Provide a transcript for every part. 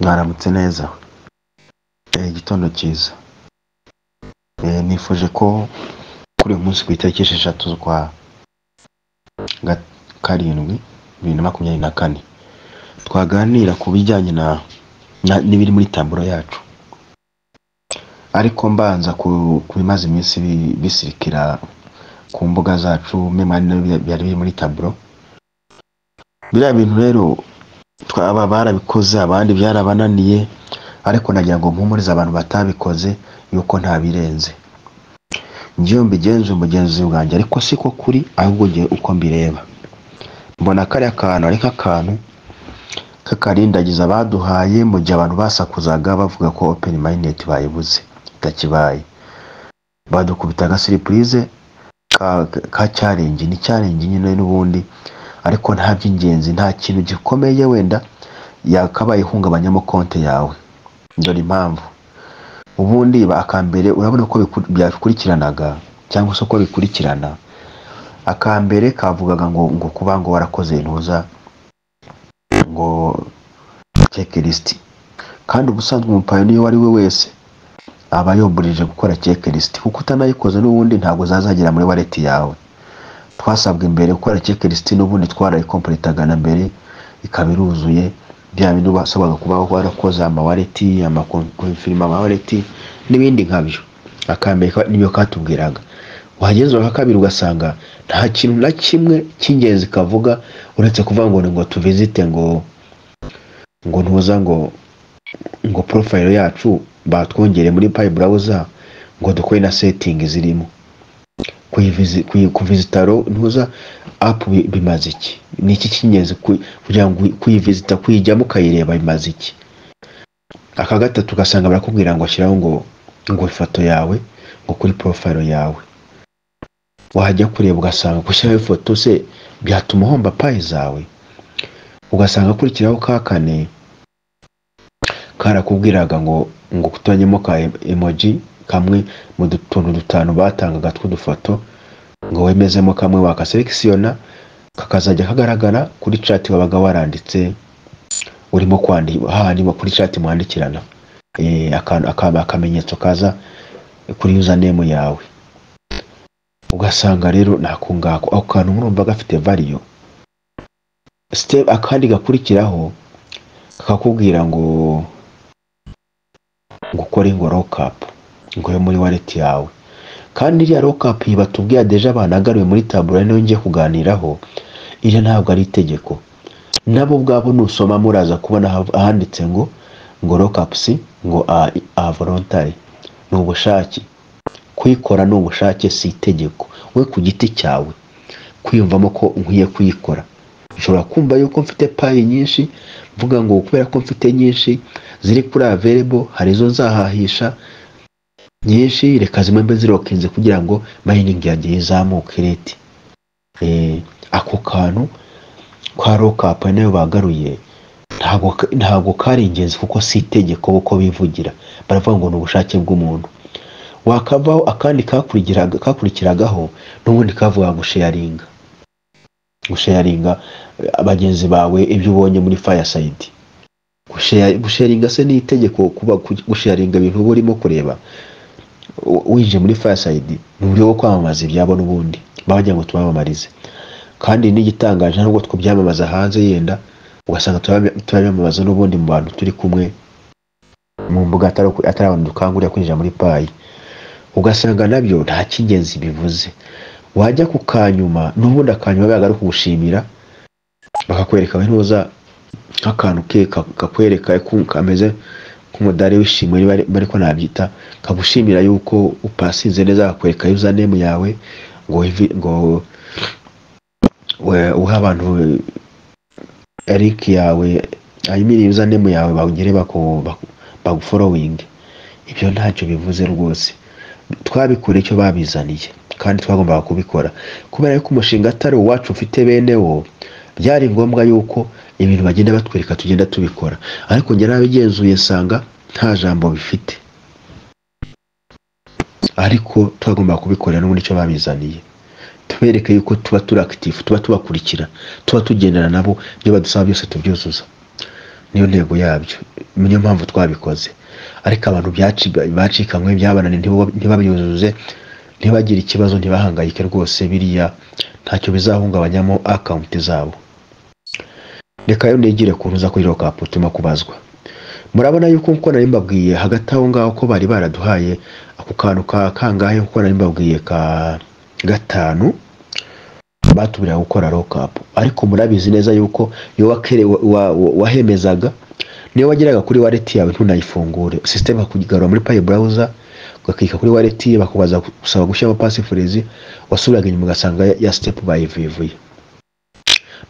Mwaramutse neza, igitondo cyiza. Nifuje ko kuri uyu munsi ku itariki 6 z'ukwa 7 2024 twaganira ku bijyanye n'ibiri muri taburo yacu, ariko mbanza ku bimaze iminsi bisirikira ku mbuga zacu, meme byari biri muri taburo. Biriya bintu rero twaba barabikoze, abandi byarabananiye, ariko nagira ngo mpumurize abantu batabikoze yuko nta birenze. Njyewe mbigenza umugenzuzi bwanjye, ariko siko kuri, ahubwo njye uko mbireba mbona kariya kantu ari nk'akantu k'akarindagiza baduhaye mu gihe abantu basakuzaga bavuga ko open mainnet bayibuze itakibaye. Badukubita agasiripurize ka challenge, ni challenge nyine n'ubundi, ariko nta by'ingenzi, nta kintu gikomeye wenda yakabaye ihungabanyamo konti yawe. Dore impamvu. Ubundi akambere urabona ko byakurikiranaga cyangwa se uko bikurikirana. Akambere kavugaga ngo kuba ngo warakoze intuza ngo checklist, kandi ubusanzwe umupayoniya uwo ari we wese aba yoburije gukora checklist, kuko utanayikoze n'ubundi ntabwo zazagera muri wallet yawe. Twasabwe mbere gukora checklist, n'ubundi twarayikompletaga na mbere ikaba iruzuye. Bya bintu basabwaga kuba warakoze ama wallet, ama confirm ama wallet n'ibindi nkabyo. Akambere nibyo katubwiraga. Wagenzura aka kabiri ugasanga nta kintu na kimwe cy'ingenzi kavuga, uretse kuvuga ngo ngo tuvisite ngo ntuza ngo profile yacu batwongere muri Pi browser, ngo dukore na setting zirimo. Kuvisita ntuza app bimaze iki? Ni iki cy'ingenzi kugira ngo kuyivisita, kuyijyamo ukayireba bimaze iki? Aka gatatu ugasanga barakubwira ngo shyiraho ngo ifoto yawe ngo kuri profile yawe. Wajya kureba ugasanga gushyiraho ifoto se byatuma uhomba Pi zawe? Ugasanga akurikiraho ka kane karakubwiraga ngo kutonyemo ka emoji kamwe mu tuntu dutanu batangaga tw'udufoto, ngo wemezemo kamwe wakaselekisiyona kakazajya kagaragara kuri chat wabaga waranditse urimo kwandika, hahandi kuri chat mwandikirana, akamenyetso kaza kuri username yawe. Ugasanga rero nako ngako ako kantu murumva gafite value. Step akandi gakurikiraho kakakubwira ngo ukore ngo lockup ngo yo muri wallet yawe, kandi iriya lockup batubwiye deja banagaruye muri taburo niyo ngiye kuganiraho, iriya ntabwo ari itegeko. Nabo ubwabo nusoma muraza kubona ahanditse ngo lockups ngo a voluntary, ni ubushake. Kuyikora ni ubushake, si itegeko. We ku giti cyawe kwiyumvamo ko nkwiye kuyikora. Nshobora kumva yuko mfite Pi nyinshi, mvuga ngo kubera ko mfite nyinshi ziri kuri available, hari izo nzahahisha nyinshi, reka zimwe mbe zirokinze kugira ngo mining yanjye izamuke rate. Ako kantu kwa lockup nayo bagaruye ntabwo kari ingenzi, kuko si itegeko uko bivugira, baravuga ngo ni ubushake bw'umuntu. Wakavaho akandi kakurikiragaho n'ubundi kavuga gusharinga bagenzi bawe ibyo ubonye muri Fireside. Gusharinga se ni itegeko? Kuba gusharinga ibintu uba urimo kureba winjiye muri Fireside ni uburyo bwo kwamamaza ibyabo, n'ubundi bagira ngo tubamamarize. Kandi n'igitangaje nubwo tubyamamaza hanze, yenda ugasanga turabiyamamaza n'ubundi mu bantu turi kumwe mu mbuga, atari abantu dukangurira kwinjira muri Pi, ugasanga nabyo nta cy'ingenzi bivuze. Wajya ku kanyuma n'ubundi akanyuma bagaruka kugushimira, bakakwereka ntuza nk'akantu ke kakwereka kameze nk'umudari w'ishimwe, ariko nabyita, kagushimira yuko upasinze neza, kakwereka username yawe ngo uhe abantu link yawe, I mean username yawe bagere bagufollowing. Ibyo ntacyo bivuze rwose. Twabikora icyo babizaniye kandi twagombaga kubikora, kubera yuko umushinga atari uwacu ufite bene wo, byari ngombwa yuko ibintu bagenda batwereka tugenda tubikora. Ariko njye narabigenzuye nsanga nta jambo bifite, ariko twagombaga kubikorera n'ubundi icyo babizaniye. Tubereke yuko tuba turi active, tuba tubakurikira, tuba tugendana nabo, ibyo badusaba byose tubyuzuza. Niyo ntego yabyo. Niyo mpamvu twabikoze. Ariko abantu bacikanywe, byabananiye, ntibabyuzuze, ntibagire ikibazo, ntibahangayike rwose, biriya ntacyo bizahungabanyamo account zabo. Reka rero nigire kuntu uza kuri lockup turimo kubazwa. Murabona yuko nkuko nari mbabwiye hagati aho ngaho ko bari baraduhaye ako kantu ka kangahe, nkuko nari mbabwiye ka gatanu, batubwira gukora lockup. Ariko murabizi neza yuko iyo wahemezaga, niyo wageraga kuri wallet yawe ntunayifungure, system ikakugarura muri Pi Browser, ugakika kuri wallet, bakubaza gusaba gushyiramo passphrase, wasubiraga inyuma ugasanga ya step bayivivuye,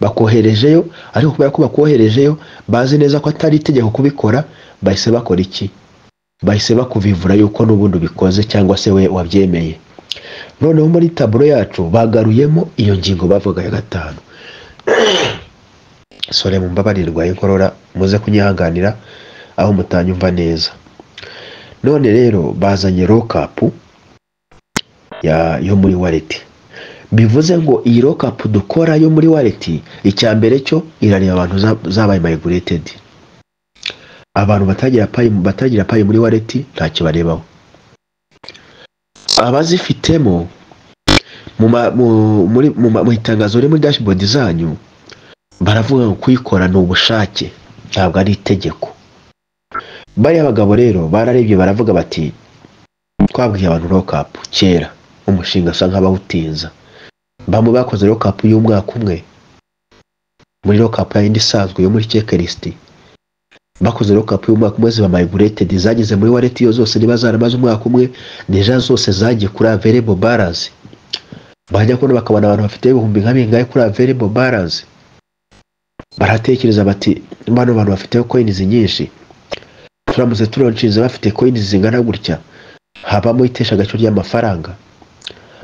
bakoherejeyo. Ariko kubera ko bakoherejeyo bazi neza ko atari itegeko kubikora, bahise bakora iki? Bahise bakuvivura yuko n'ubundi ubikoze cyangwa se we wabyemeye. Noneho muri tableau yacu bagaruyemo iyo ngingo bavuga ya gatanu. Sorry, mumbabarirwa inkorora, muze kunyihanganira aho mutanyumva neza. None rero bazanye lockup yo muri wallet. Bivuze ngo iyi lockup dukora yo muri wallet, icya mbere cyo irareba abantu zabaye migrated. Abantu batagira Pi muri wallet ntacyo barebaho. Abazifitemo mu itangazo riri muri dashboard zanyu, baravuga ngo kuyikora ni ubushake, ntabwo ari itegeko. Bariya bagabo rero bararebye, baravuga bati: "Twabwiye abantu lockup kera, umushinga asa nk'abawutinza." Bamwe bakoze lockup y'umwaka umwe muri lockup yindi isanzwe yo muri checklist. Bakoze lockup y'umwaka umwe, ziba migrated, zageze muri wallet iyo zose. Niba zaramaze umwaka umwe, déjà zose zagiye kuri available balance. Bajya kubona bakabona abantu bafite ibihumbi nka bingahe kuri available balance. Baratekereza bati: "Bano bantu bafite coins nyinshi, turamutse tulaunchinze bafite coins zingana gutya, habamo itesha agaciro ry'amafaranga,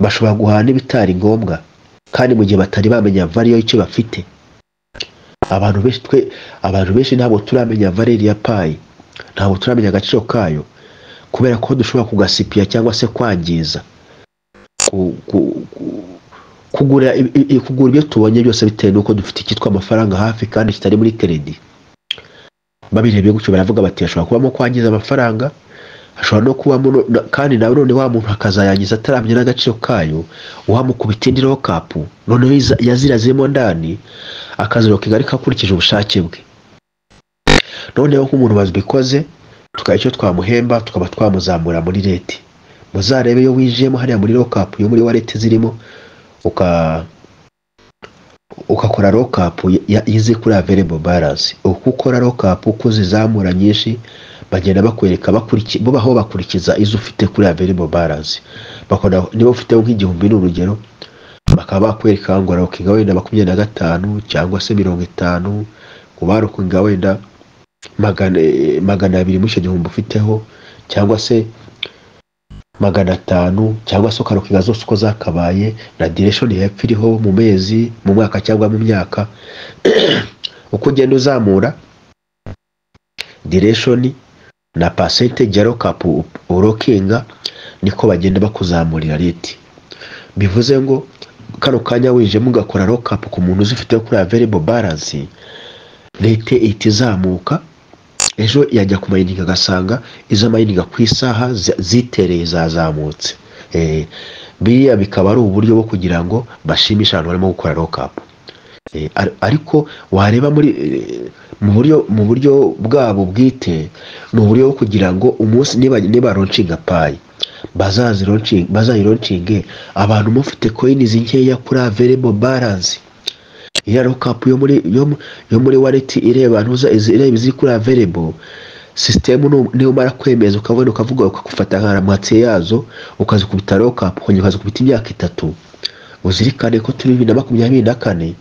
bashobora guhaha n'ibitari ngombwa, kandi mu gihe batari bamenya value y'icyo bafite." Abantu benshi, twe abantu benshi ntabwo turamenya value ya Pi, ntabwo turamenya agaciro kayo, kubera ko dushobora kugasipiya cyangwa se kwangiza, kugura ibyo tubonye byose, bitewe n'uko dufite icyitwa amafaranga hafi kandi kitari muri crédit. Babirebye gutyo, baravuga bati: "Hashobora kubamo kwangiza amafaranga, hashobora no kubamo kandi nawe none wa muntu akazayangiza ataramenya n'agaciro kayo, wamukubita indi lockup noneho yazirazemo ndani, akazilockinga ariko akurikije ubushake bwe." Noneho nk'umuntu wabikoze, tukaba icyo twamuhemba, tukaba twamuzamura muri rate. Muzarebe iyo winjiyemo hariya muri lockup yo muri wallet zirimo, ugakora lockup izi kuri available balance, uko ukora lockup, uko uzizamura nyinshi, bagenda bakwereka bo baho bakurikiza izo ufite kuri available balance. Bakora niba ufite nk'igihumbi, ni urugero, bakaba bakwereka ngo lockinga wenda 25 cyangwa se 50, ku balockinga wenda 200 muri icyo gihumbi ufiteho, cyangwa se 500, cyangwa se ukalockinga zose uko zakabaye, na duration hepfo iriho, mu mezi, mu mwaka cyangwa mu myaka. Uko ugenda uzamura duration na percentage ya lockup ulockinga, niko bagenda bakuzamurira rate. Bivuze ngo kano kanya winjiyemo ugakora lockup ku muntu uzifite kuri available balance, rate ihita izamuka. Ejo yajya kumininga agasanga izo mininga ku isaha zitereye zazamutse. Biriya bikaba ari uburyo bwo kugira ngo bashimishe abantu barimo gukora lockup. Ariko wareba muri mu buryo bwabo bwite, ni uburyo bwo kugira ngo umunsi niba launchinga Pi, bazayilaunchinge abantu mufite coins nkeya kuri available balance. Iriya lockup yo muri wallet ireba ntuza ireba iziri kuri available. System niyo umara kwemeza, ukabona ukavuga, ukagufata nka moitié yazo, ukazikubita lockup, ukongera ukazikubita imyaka 3. Uzirikane ko turi 2024,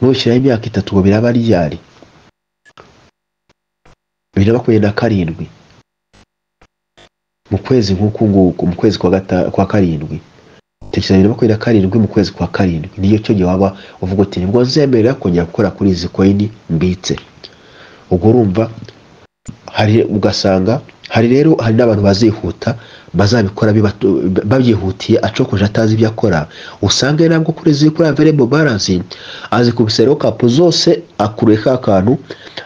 nushyiraho imyaka 3 ngo biraba ryari? 2027 mu kwezi nk'uku nguku, mu kwezi kwa karindwi. Tekereza 2027 mu kwezi kwa karindwi, niyo cyo gihe waba uvuga uti: "Nibwo nzemerera kongera gukora kuri izi coin mbitse." Ubwo urumva hari ugasanga hari rero hari n'abantu bazihuta, bazabikora babyihutiye, acokoje atazi ibyo akora, usange nabwo kuri ziri kuri available balance azikubise lockup zose, akuruye ka kantu.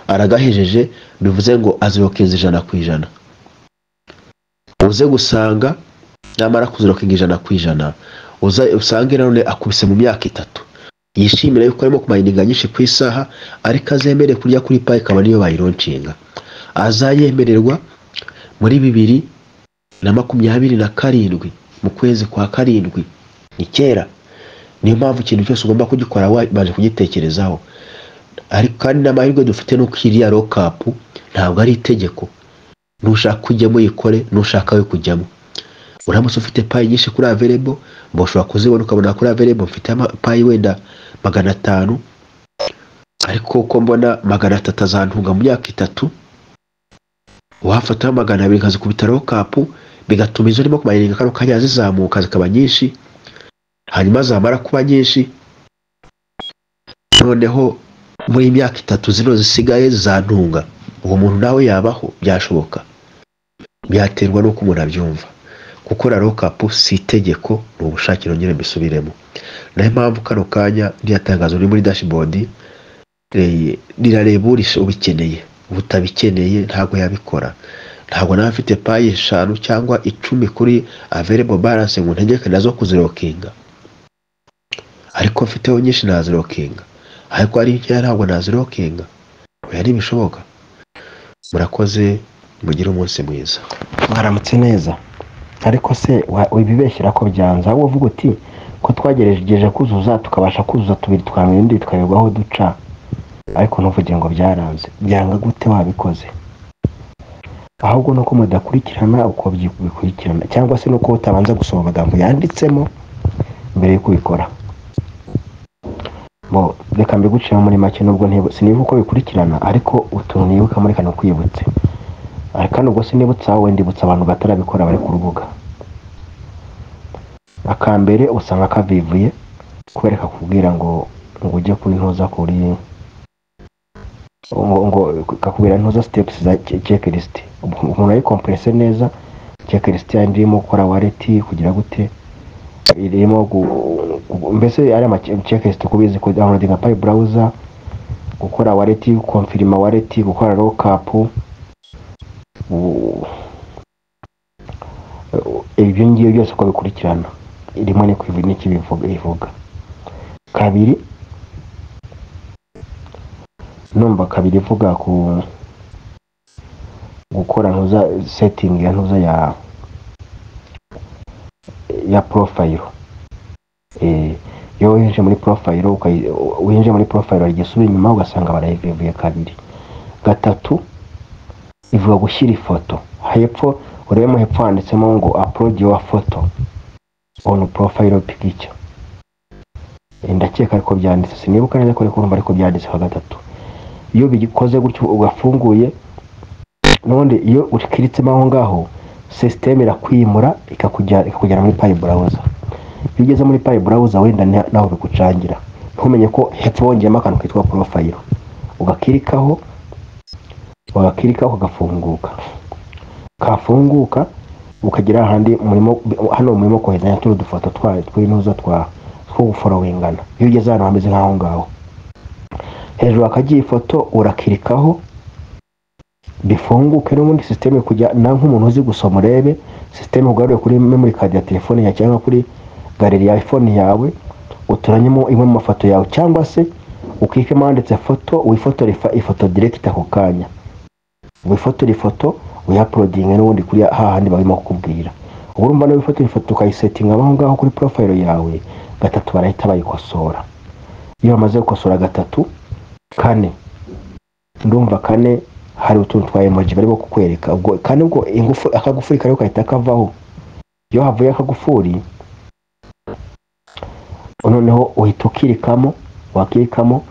Aragahejeje, bivuze ngo azilockinze 100%. Uze gusanga namara kuzilockinga 100%, usange nanone akubise mu myaka 3, yishimira yuko arimo kumininga nyinshi ku isaha, ariko azemere kurya kuri Pi ikaba niyo bayilaunchinga. Azayemererwa muri 2027 mu kwezi kwa 7, ni kera. Niyo mpamvu ikintu cyose ugomba kugikora wabanje kugitekerezaho. Ariko kandi n'amahirwe dufite nuko iriya lockup ntabwo ari itegeko, nushaka kujyamo yikore, nushaka we kujyamo. Uramutse ufite Pi nyinshi kuri available, mbo ushobora kuzibona ukabona kuri available mfite Pi wenda 500, ariko uko mbona 300 azantunga mu myaka 3, wafataho 200 nkazikubita lockup, bigatuma izo urimo kumininga kano kanya zizamuka zikaba nyinshi. Hanyuma zamara kuba nyinshi, noneho muri myaka 3 zino zisigaye zizantunga. Uwo muntu nawe yabaho, byashoboka, byaterwa n'uko umuntu abyumva. Gukora lockup si itegeko, ni ubushake. Nongere mbisubiremo, nayo mpamvu kano kanya ririya tangazo riri muri dashboard rirareba ubikeneye, utabikeneye ntabwo yabikora. Ntabwo nawe afite Pi 5 cyangwa 10 kuri available balance ngo ntegeke nazo kuzilockinga, ariko mfiteho nyinshi nazilockinga, ariko ari nkeya ntabwo nazilockinga. Oya, ntibishoboka. Murakoze, mugire umunsi mwiza. Mwaramutse neza. Ariko se wibibeshyira ko byanze? Ahubwo uvuga uti ko twagerageje kuzuza, tukabasha kuzuza tubiri twa ibindi tukayoberwa aho duca, ariko ntuvuge ngo byaranze. Byanga gute wabikoze? Ahubwo nuko mudakurikirana uko bikurikirana, cyangwa se nuko utabanza gusoma amagambo yanditsemo mbere yo kubikora. Bo reka mbiguciremo muri make, nubwo sinibuka uko bikurikirana, ariko utuntu nibuka muri kano kwibutse. Ariko hano ubwo sinibutsa wowe, ndibutsa abantu batarabikora bari ku rubuga. Akambere usanga kavivuye kubera kakubwira ngo ujye kuri ntuza, kuri ngo kakubwira ntuza steps za checklist. Umuntu ayikomprese neza checklist yandi irimo gukora wallet, kugira gute, irimo mbese ari ama checklist kubizi: ku downloading Pi Browser, gukora wallet, confirm wallet, gukora lockup. Ibyo ngibyo byose uko bikurikirana, rimwe ni n'iki bivuga. Kabiri, numva kabiri ivuga ku gukora ntuza setting ya ntuza ya profile. Iyo winjiye muri profile, winjiye muri profile igisubira inyuma, ugasanga barayivuye kabiri. Gatatu ivuga gushyira ifoto hepfo. Urebemo hepfo handitsemo ngo "Upload your photo on profile picture". Ndakeka ariko byanditse, sinibuka neza ko, ariko urumva ariko byanditse kwa gatatu. Iyo bikoze gutyo ugafunguye, n'ubundi iyo ukiritsemo aho ngaho, system irakwimura ikakujyana muri Pi Browser. Iyo ugeze muri Pi Browser, wenda naho bigucangira, ntumenye ko hepfo wongeyemo akantu kitwa profile, ugakirikaho, wagakirikaho kagafunguka. Kafunguka ukagera ahandi murimo, hano murimo koherezanya tuno dufoto twa tw'intuza two gufollowingana. Iyo ugeze ahantu hameze nk'aho ngaho hejuru hakagiye ifoto, urakirikaho bifunguke, n'ubundi system kujya na nk'umuntu uzi gusoma, urebe system ugarure kuri memory card ya telefone yawe cyangwa kuri gallery ya iPhone yawe, utoranyemo imwe mu mafoto yawe, cyangwa se ukikemo handitse photo, wifotore ifoto direct ako kanya, wifotore ifoto uyauploadinge n'ubundi kuri hahandi barimo kukubwira. Ubwo urumva niba wifotora ifoto ukayisettinga aho ngaho kuri profile yawe, gatatu barahita bayikosora. Iyo bamaze gukosora gatatu, kane, ndumva kane hari utuntu twa emoji barimo kukwereka. Ubwo kane, ubwo ingufu akagufuri kariho kahita kavaho. Iyo havuye akagufuri, noneho uhita ukirikamo. Wakirikamo,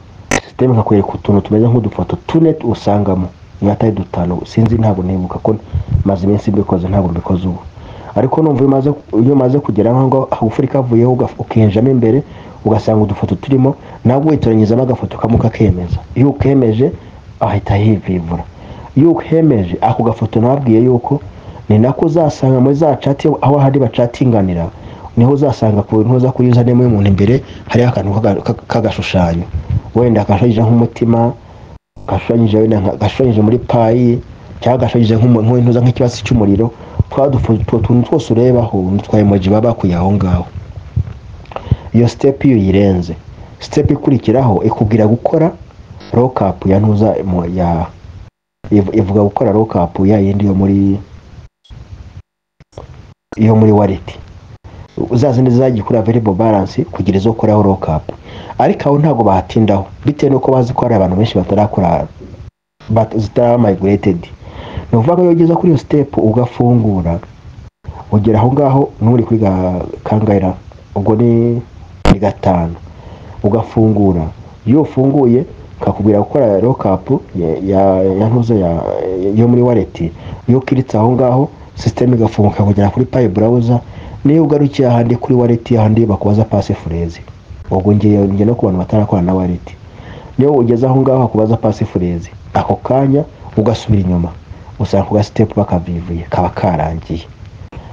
system ikakwereka utuntu tumeze nk'udufoto tune usangamo, niba atari dutanu, sinzi, ntabwo nibuka ko maze iminsi mbikoze, ntabwo mbikoze ubu. Ariko numva iyo umaze kugera aho ngaho akagufuri kavuyeho, ukinjiramo imbere, ugasanga udufoto turimo, nabwo witoranyizamo agafoto kamwe ukakemeza. Iyo ukemeje ahita hivivura. Iyo ukemeje ako gafoto, nababwiye yuko ni nako uzasanga muri za chat, aho hari bacatinganira, niho uzasanga ku ntuza kuri username y'umuntu imbere hariho akantu k'agashushanyo, wenda kashushanyije nk'umutima. Gashushanyije wenda gashushanyije muri Pi cyangwa gashushanyije nk'intuza, nk'ikibatsi cy'umuriro. Twa tuntu twose urebaho ni twa emoji baba bakuye aho ngaho. Iyo step iyo uyirenze, step ikurikiraho ikubwira gukora lockup ya ntuza ya ivuga gukora lockup ya yindi yo muri wallet, za zindi zagiye kuri available balance, kugira izo ukoraho lockup. Ariko aho ntabwo bahatindaho, bitewe n'uko bazi ko hari abantu benshi batarakora, zitaraba migrated. Ni ukuvuga ko iyo ugeze kuri iyo step ugafungura, ugera aho ngaho n'uri kuri kangahe? Ubwo ni gatanu. Ugafungura, iyo ufunguye kakubwira gukora lockup ya ntuza yo muri wallet. Iyo ukiritse aho ngaho, system igafunguka kugera kuri Pi Browser. Niyo ugarukiye ahandi kuri wallet, ahandi bakubaza passphrase. Ubwo ngiye no ku bantu batarakora na wallet. Niyo ugeze aho ngaho bakubaza passphrase, ako kanya ugasubira inyuma, usanga ku step bakavivuye, kaba karangiye.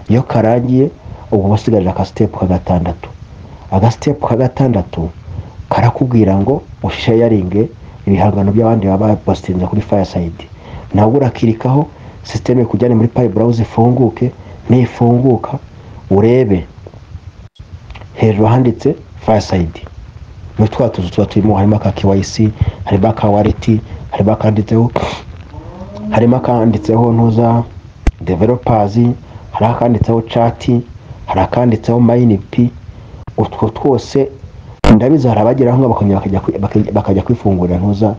Iyo karangiye, ubwo usigaje aka step ka gatandatu. Aga step ka gatandatu karakubwira ngo usharinge ibihangano by'abandi baba bapostinze kuri Fireside. Nawe urakirikaho, system ikujyane muri Pi Browser ifunguke. Nifunguka, urebe hejuru handitse Fireside muri twa tuzu tuba turimo. Harimo aka KYC, harimo aka wallet, harimo akanditseho ntuza developers, hari akanditseho chat, hari akanditseho mine Pi. Utwo twose ndabizi, hari abageraho ngo bakongera bakajya kwifungurira ntuza,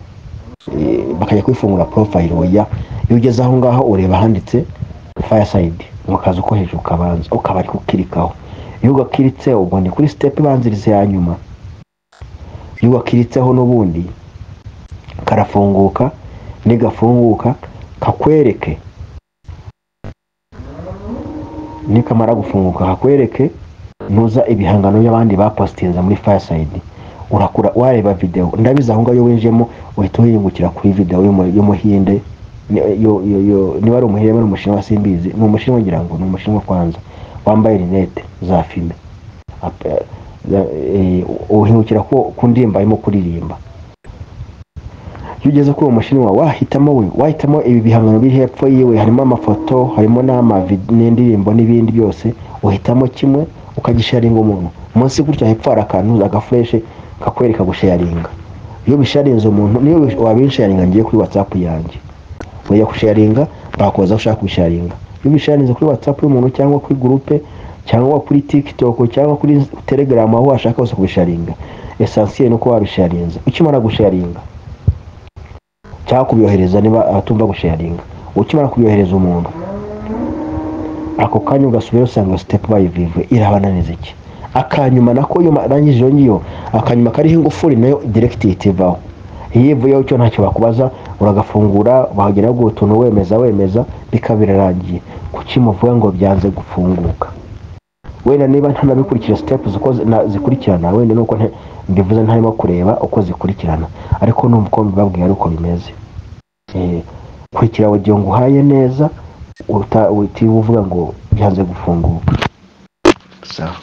bakajya kwifungura profile. Oya, iyo ugeze aho ngaho ureba handitse Fireside mu kazu ko hejuru kabanza, ukaba ari kukirikaho. Iyo ugakiritse, ubwo ni kuri step ibanziriza ya nyuma. Iyo ugakiritseho n'ubundi karafunguka. Nigafunguka kakwereke, nikamara gufunguka kakwereke ntuza ibihangano by'abandi bapostinze muri Fireside. Urakura wareba video. Ndabizi, aho ngaho iyo winjiyemo uhita uhingukira kuri video y'umuhinde. Niba ari umuhinde, niba ari umushinwa simbizi, ni umushinwa, ngira ngo ni umushinwa kwanza, wambaye lunettes za fumé. Uhingukira ku ndirimbo arimo kuririmba. Iyo ugeze kuri uwo mushinwa, wahitamo, we wahitamo ibi bihangano biri hepfo yiwe. Harimo amafoto, harimo n'indirimbo n'ibindi byose. Uhitamo kimwe ukagisharinga umuntu. Munsi gutya hepfo hari akantu agaflèche kakwereka gusharinga. Iyo bisharinze umuntu, niyo wabinsharinga ngiye kuri WhatsApp yanjye, ujya gusharinga bakoza ushaka kubisharinga. Iyo ubisharinze kuri WhatsApp y'umuntu cyangwa kuri groupe cyangwa kuri TikTok cyangwa kuri Telegram, aho washaka hose kubisharinga, essentiel nuko wabisharinze. Ukimara gusharinga cyangwa kubyohereza, niba atumva gusharinga, ukimara kubyohereza umuntu, ako kanya ugasubira usanga step bayivivuye. Irabananiza iki? Akanyuma nako, iyo arangije iyo ngiyo, akanyuma kariho ingufuri nayo direct ihita ivaho. Iyo ivuyeho cyo ntacyo bakubaza, uragafungura, bahagera utuntu wemeza wemeza, bikaba birarangiye. Kuki muvuga ngo byanze gufunguka? Wenda niba ntanabikurikira step uko zikurikirana, wenda nuko mbivuze ntarimo kureba uko zikurikirana, ariko numva uko mbibabwiye ari uko bimeze. Kurikira audio nguhaye neza, utiriwe uvuga ngo byanze gufunguka. Sawa.